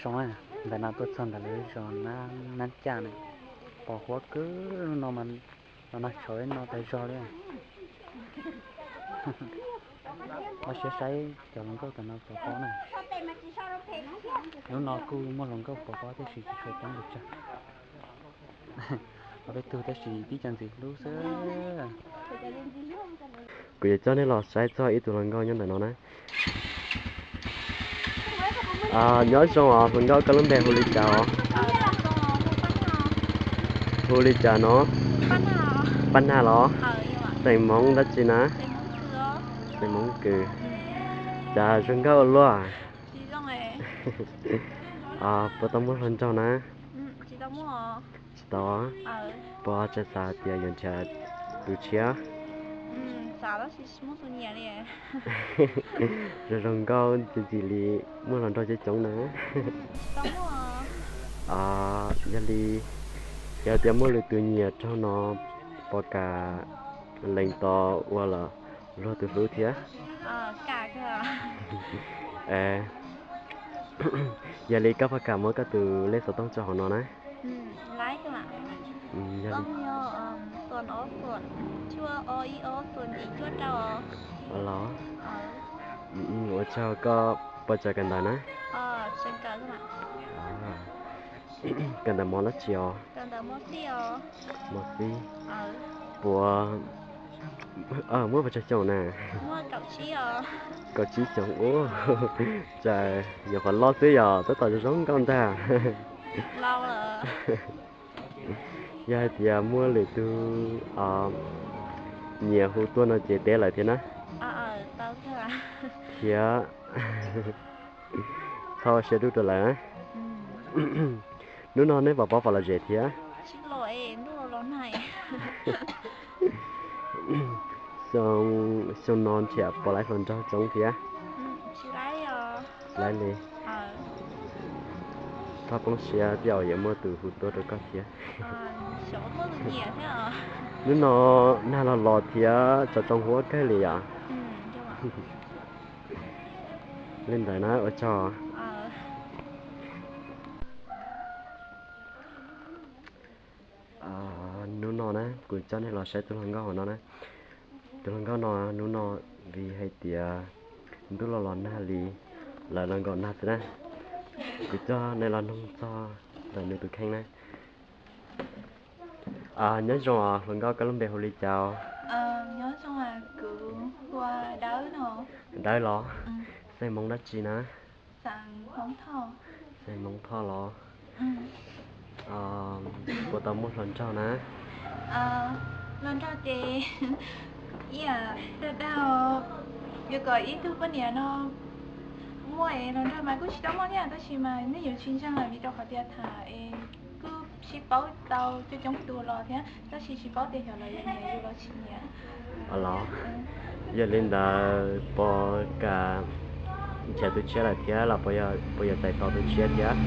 Zoo na, ntawm no tuaj txog ntawm lawv zos Nab Caj na, pos huab kawg no mas, los nag tshauv no tag zog li. Los sis saib cov hluas nkauj tam no pov pob na. Hnub no kuj muaj hluas nkauj pov pob tab sis tsis tshua coob pes tsawg. Ob peb tug tab sis tib co ntxim hlub xwb. Kuv yuav coj nej los saib txog ib tug hluas nkauj nyob ntawm no na. Nyob zoo os hluas nkauj, koj lub npe hu li cas os? Hu li cas no? Paj Nag los? Xeem Hmoob dab tsi na? Xeem Hmoob Kws. Cas zoo nkauj ua luaj? Puas tau muaj hluas nraug na? Tsis tau. Puas tseem xav tias yuav nrhiav tus tshiab? Zoo zoo nkauj ntxim ntxim li, muaj hluas nraug coob coob na. Yog li, yog tias muaj lwm tus nyiam raug no, puas kam lees tos ua luag tus hlub thiab? Yog li koj puas kam muab koj tus lej xov tooj tso hauv no na? Los, ua tsaug, koj puas tsav kawm ntawv na? Kawm ntawv mos dab tsi os? Mos fib. Puas, muaj puas tsawg xyoo na? Kaum tsib xyoo ub. Cas nyuam qhuav loj xwb yog tab tom zoo nkauj ntag. Yog hais tias muaj lwm tus nyiam hu tuaj no ces teb lawv thiab na. Thiab txhob ua siab dub rau lawv. Hnub no nej pov pob puas lom zem thiab? Xyoo no nrhiav puas laib hluas nraug coob thiab? Laib li. Txhob poob siab, tej zaum yuav muaj tus hu tuaj rau koj thiab. Hnub no nag los los thiab tsom tsoo huab kawg li yom. Li ntawd na, ua tsaug. Hnub no na kuv coj nej los saib tus hluas nkauj hauv no na. Tus hluas nkauj no hnub no vim hais tias ntuj los los nag li, lawv los nkaum nag xwb na. Kuv coj nej los noog txog ntawm nws tus kheej na. Nyob zoo os hluas nkauj, koj lub npe hu li cas? Dawb los? Xeem Hmoob dab tsi na? Xeem Hmoob Thoj los? Puas tau muaj hluas nraug na? Hluas nraug ces ib yam dag dag, yuav kom ib tug poj niam no muaj es hluas nraug mas kuj tsis tau muaj thiab, tab sis mas nej yuav tsis ntseeg lawm vim rau qhov tias tham es kuj sib paub tau coob coob tus los thiab, tab sis tsis paub tias xyov lawv yuav nyiam yus los tsis nyiam. Los, yog li ntawd puas kam nrhiav tus tshiab lawm thiab los puas yuav txais tos tus tshiab thiab?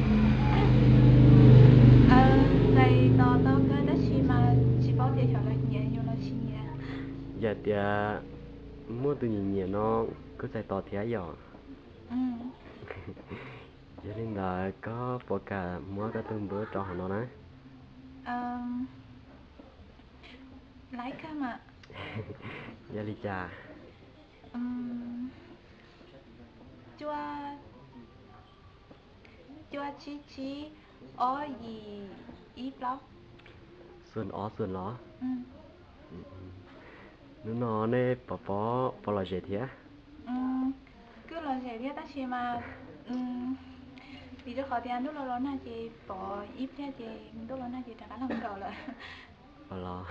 Txais tos tau kawg tab sis mas tsis paub tias xyov lawv nyiam yus los tsis nyiam. Yog tias muaj tus nyiam nyiam no kuj txais tos thiab yom? Yog li ntawd koj puas kam muab koj tus npawb rau hauv no na? Laib kawg mas. Yog li cas? Cuaj, cuaj tsib tsib, ob yim ib plaub. Xoom ob xoom los? Hnub no nej pov pob puas lom zem thiab? Kuj lom zem thiab tab sis mas vim rau qhov tias ntuj los los nag ces pov ib pliag ces ntuj los nag ces rov qab los nkaum lawm. Los,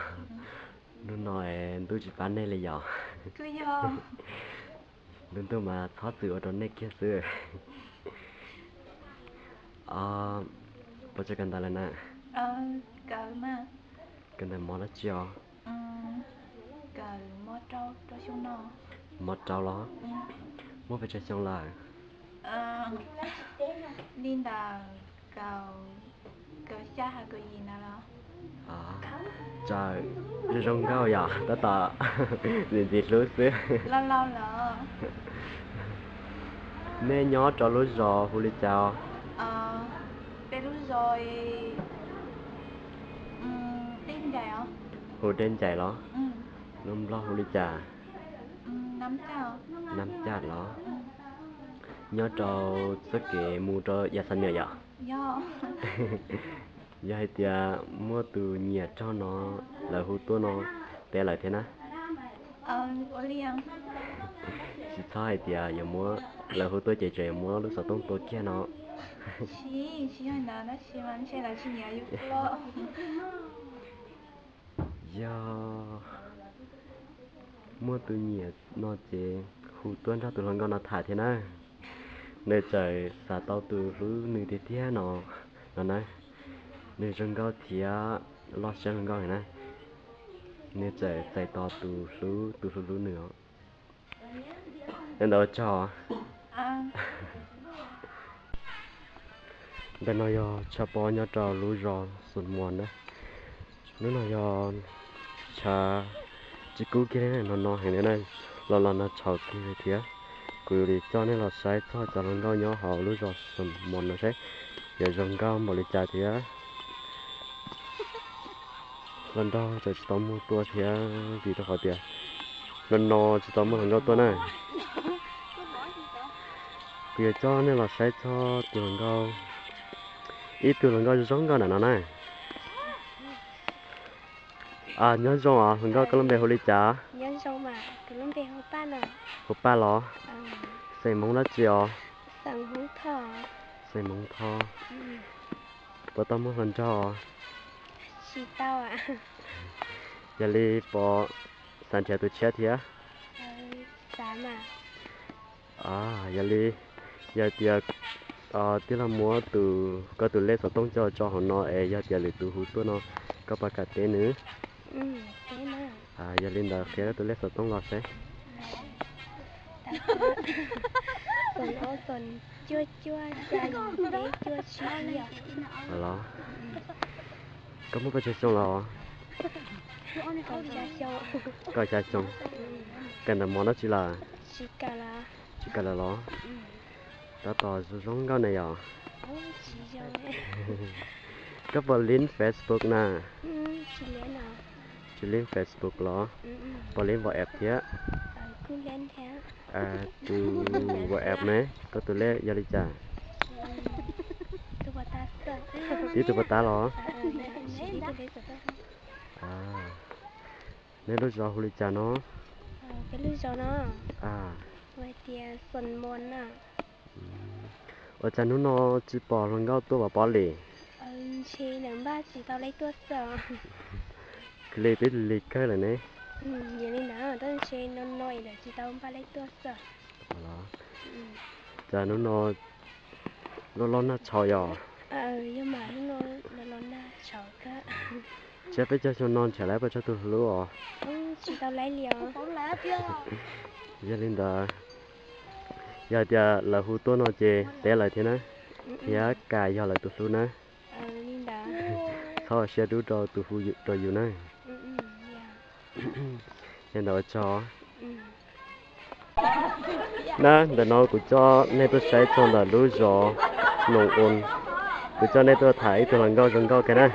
hnub no ntuj tsis pab nej li yom? Ntuj ntuj mas txhob txwm ua rau nej kiag xwb. Puas tau kawm ntawv lawm na? Kawm ntawv mos dab tsi os? Mos rau los? Muaj pes tsawg xyoo lawm? Li ntawm kaum xya hais kaum yim ntawd los? Tsaws, zoo zoo nkauj yom, tab tom ntxim ntxim hlub xwb. Laus laus lawm. Nej nyob rau lub zos hu li cas? Peb lub zos hu Dej Ncaim los? Lub Nplog hu li cas? Nab Caj los? Nyob rau txoj kev mus rau Yav Xav Niam yom? Yog hais tias muaj tus nyiam raug no, lawv hu tuaj no, teb lawv thiab na. Tsis txhob hais tias yuav muab, lawv hu tuaj ces tseem yuav muab lub xov tooj tua kiag no. Yog muaj tus nyiam no ces hu tuaj nrog tus hluas nkauj no tham thiab na. Nws txawm xav tau tus hlub nws tiag tiag no, no na. Nws zoo nkauj thiab loj siab zoo nkauj heev na. Nws txawm txais tos tus hlub, tus hlub hlub nws os. Li ntawd ua tsaug. Ntawm no yog tshav pob nyob rau lub zos Xus Muas na. Hnub no yog tshav tsis kub kiag li na, no no heev li na, los los nag tshauv kiag li thiab. Kuv yuav li coj nej los saib txog cov hluas nkauj nyob hauv lub zos Xus Muas no saib yuav zoo nkauj npaum li cas thiab. Hluas nraug txawm tsis tau muaj tuaj thiab vim rau qhov tias hluas no tsis tau muaj hluas nkauj tuaj na. Kuv yuav coj nej los saib txog tus hluas nkauj, ib tug hluas nkauj zoo nkauj ntawm no na. Nyob zoo os hluas nkauj, koj lub npe hu li cas? Hu Paj los? Xeem Hmoob dab tsi os? Xeem Hmoob Thoj. Puas tau muaj hluas nraug? Yog li puas xav nrhiav tus tshiab thiab? Yog li, yog tias tij laug muab tus, koj tus lej xov tooj coj tso hauv no es yog tias lwm tus hu tuaj no, koj puas kam teb nws? Yog li ntawd qhia koj tus lej xov tooj los seb. Los, koj muaj pes tsawg xyoo los? Kaum xya xyoo. Kawm ntawv mos dab tsi lawm? Tsis kawm lawm los? Tab tom zoo zoo nkauj na yom. Koj puas lib Facebook na? Tsis lib Facebook los? Puas lib WhatsApp thiab? Tus WhatsApp ne, koj tus lej yog li cas? Tib tug puas tab los? Neb lub zos hu li cas no? Ua cas hnub no tsis pom hluas nkauj tuaj pov pob li? Khwv li peb lig kawg lawm ne. Cas hnub no loj loj nag tshauv yom? Tshiab peb caug xyoo no nrhiav lawv puas tau tus hlub os? Yog li ntawd, yog tias lawv hu tuaj no ces teb lawv thiab na, thiab kam yog lawv tus hlub na. Txhob ua siab dub rau tus hu rau yus na. Li ntawd ua tsaug. Na, ntawm no kuv coj nej tuaj saib txog ntawm lub zos Noos Oos, kuv coj nej tuaj tham ib tug hluas nkauj zoo nkauj kiag na.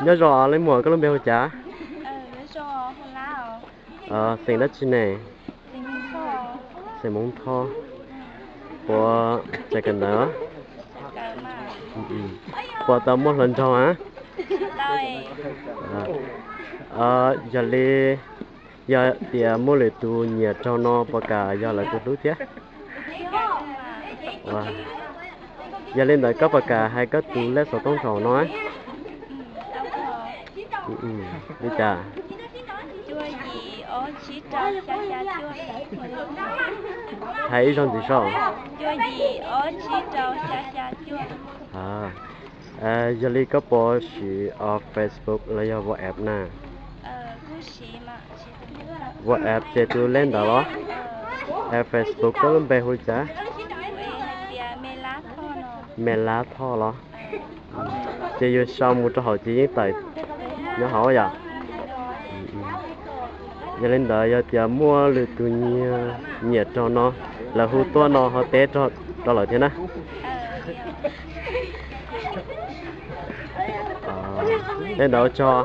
Nyob zoo leej muam, koj lub npe hu cas? Xeem dab tsi ne? Xeem Hmoob Thoj. Puas tseem kawm ntawv? Puas tau muaj hluas nraug a? Yog li, yog tias muaj lwm tus nyiam raug no puas kam yog lawv tus hlub thiab? Yog li ntawd koj puas kam hais koj tus lej xov tooj rau no? Li cas? Hais ib zaug ntxiv saib. Yog li koj puas siv Facebook los yog WhatsApp na? WhatsApp ces tus lej ntawd los? Facebook koj lub npe hu li cas? Me Lab Thoj los? Ces yus sau mus rau hauv ces yeej tawm nyob hauv yom? Yog li ntawd yog tias muaj lwm tus nyiam raug no, lawv hu tuaj no ho teb rau lawv thiab na. Li ntawd ua tsaug.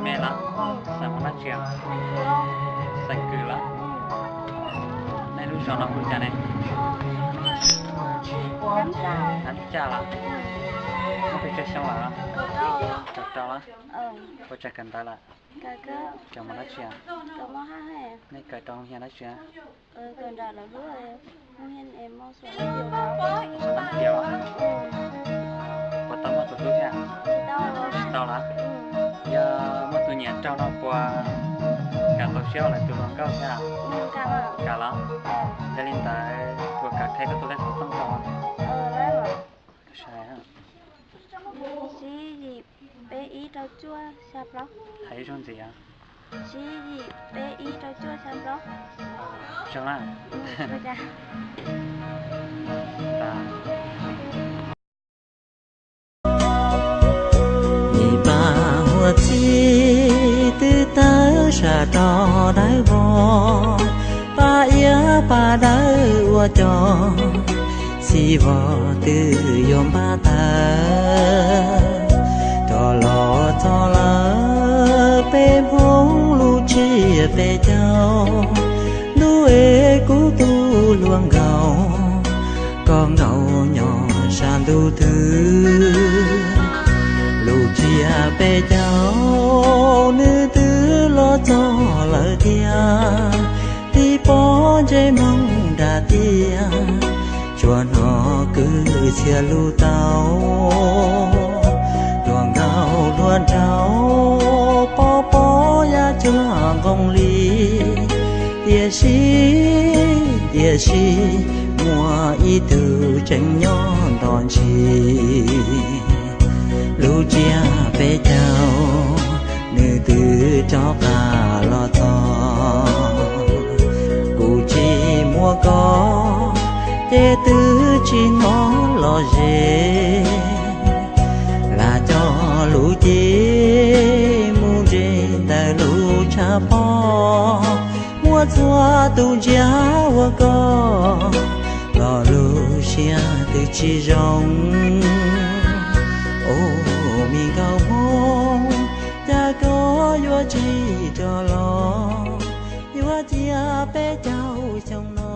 Me los? Xeem Hmoob dab tsi? Xeem Kws los? Nej lub zos no hu cas ne? Hab Caj los? Muaj pes tsawg xyoo lawm? Kaum rau los? Puas tseem kawm ntawv lawm? Kawm mos dab tsi? Nej kawm rau hoo hias dab tsi? Puas tau muaj tus hlub thiab? Tsis tau los? Yog muaj tus nyiam raug no puas kam tau siab ua lawv tus hluas nkauj thiab? Kam los? Yog li ntawd puas kam qhia koj tus lej xov tooj rau? Hais ib zaug ntxiv. Ib pab huab txib twb tawg sam rau dawb vog, pab iab pab dawb ua cov txhij vog twb yuav npaj tawg. Rov los txog lawm peb Hmoob lub tsiab peb caug, ntuj es kuv tus hluas nkauj, koj nkaum nyob sab ntuj twg? Lub tsiab peb caug nws twb los txog lawm thiab, tib pob ntsej muag nram tiaj, tsuas hnov kwv txhia lub tau. Hluas nkauj hluas nraug pob pob yaj cuag nqoo li, tiam sis, tiam sis muaj ib tug tseem nyob nto ntshis. Lub tsiab peb caug nws twb rov qab los txog, kuv tsis muaj koj ces twb tsis hnov los ze. Lam coj lub cev mus nres ntawm lub tshav pob, muaj txhua tus ntsia ua koj los lub siab twb tsis zoo. Ub, me nkauj Hmoob, cas koj yuav tsis rov los, yuav cia peb caug xyoo no